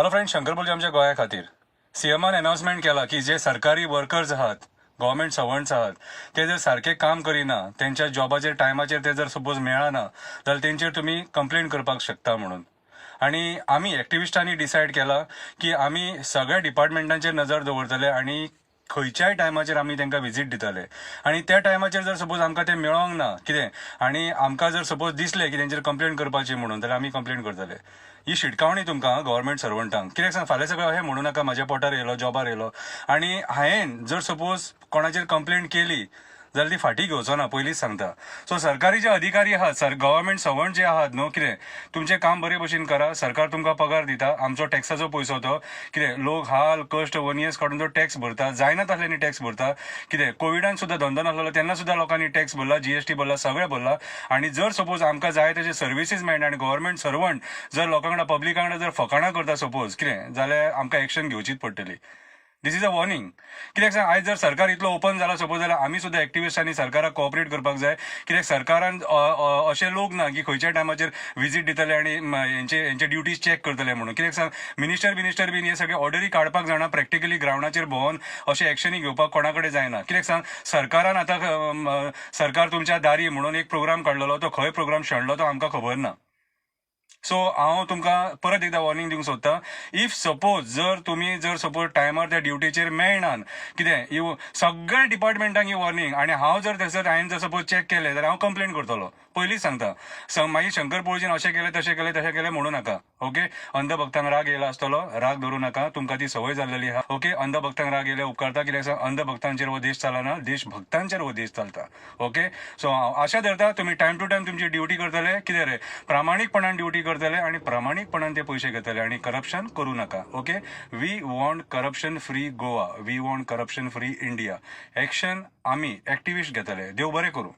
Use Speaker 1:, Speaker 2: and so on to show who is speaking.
Speaker 1: Hello friend, Shankar बोलचे आमच्या गोंया खातीर. सीएमान अनाउन्समेंट केला की जे सरकारी वर्कर्स आहात, गव्हर्मेंट सर्वंट्स आहात, ते जर सारके काम करिना, तेंच्या जॉबाचेर टायमाचेर ते जर सपोज मेळना जाल्यार तेंचेर तुमी कंप्लेन करपाक शकता म्हणून. आनी आमी एक्टिविस्टांनी डिसायड केला की आमी सगळ्या डिपार्टमेंटांचेर नजर दवरतले आनी खंयच्याय टायमाचेर आमी तांकां विजीट दितले. आनी त्या टायमाचेर जर सपोज आमकां ते मेळोंक ना कितें आनी आमकां जर सपोज दिसलें की तेंचेर कंप्लेन करपाची म्हणून, जाल्यार आमी कंप्लेन करतले. ही शिटकावणी तुमकां गव्हर्मेंट सर्वंटांक. कित्याक सांग, फाल्यां सगळें अशें म्हणू नाका म्हाज्या पोटार येयलो, जॉबार येयलो आनी हांवें जर सपोज कोणाचेर कंप्लेन केली जाल्यार ती फाटी घेवचो ना, पयलींच सांगता. सो सरकारी जे अधिकारी आहात सर, गव्हर्मेंट सर्वंट जे आहात न्हू, कितें तुमचें काम बरे भशेन करा. सरकार तुमकां पगार दिता, आमचो टॅक्साचो पयसो तो. कितें लोक हाल कश्ट वनयस काडून तो टॅक्स भरता, जायना तसल्यांनी टॅक्स भरता. कितें कोविडान सुद्दां धंदो नासलेलो तेन्ना सुद्दां लोकांनी टॅक्स भरला, जीएसटी भरला, सगळें भरला. आनी जर सपोज आमकां जाय तशे सर्विसीस मेळना आनी गव्हर्मेंट सर्वंट जर लोकां वांगडा, पब्लिका वांगडा जर फकाणां करता सपोज कितें, जाल्यार आमकां एक्शन घेवचीच पडटली. This is a warning. कित्याक सांग, आयज जर सरकार इतलो ओपन जाला सपोज जाल्यार आमी सुद्दां एक्टिविस्टांनी सरकाराक कोऑपरेट करपाक जाय. कित्याक सरकारान अशे लोक ना की खंयच्या टायमाचेर विजीट दितले आनी हेंचे ड्युटीज चॅक करतले म्हणून. कित्याक सांग, मिनिस्टर बीन हे सगळे ऑर्डरी काडपाक जाणा, प्रॅक्टिकली ग्रावंडाचेर भोंवन अशे एक्शनी घेवपाक कोणा कडेन जायना. कित्याक सांग, सरकारान आतां सरकार तुमच्या दारी म्हणून एक प्रोग्राम काडलेलो, तो खंय प्रोग्राम शेणलो तो आमकां खबर ना. सो हांव तुमकां परत एकदां वॉर्निंग दिवंक सोदता, if suppose जर तुमी जर सपोज टायमार त्या ड्युटीचेर मेळनात कितें, इव सगळ्या डिपार्टमेंटांक ही वॉर्निंग. आनी हांव जर थंयसर हांवें जर सपोज चॅक केलें जाल्यार हांव कंप्लेन करतलो, पयलींच सांगता. मागीर शंकर पोळजीन अशें केलें, तशें केलें, तशें केलें म्हणू नाका. ओके, अंधभक्तांक राग येयला आसतलो, राग धरूं नाका, तुमकां ती संवय जाल्लेली आहा. ओके, अंधभक्तांक राग येयल्या उपकारता. कित्याक सांग, अंधभक्तांचेर हो देश चलना, देशभक्तांचेर हो देश चलता. ओके, सो हांव आशा धरता तुमी टायम टू टायम तुमची ड्युटी करतले, कितें रे, प्रामाणीकपणान ड्युटी करतले आनी प्रामाणीकपणान ते पयशे घेतले आनी करप्शन करूं नाका. Okay, we want corruption free Goa, we want corruption free India. Action आमी एक्टिविस्ट घेतले. देव बरें करूं.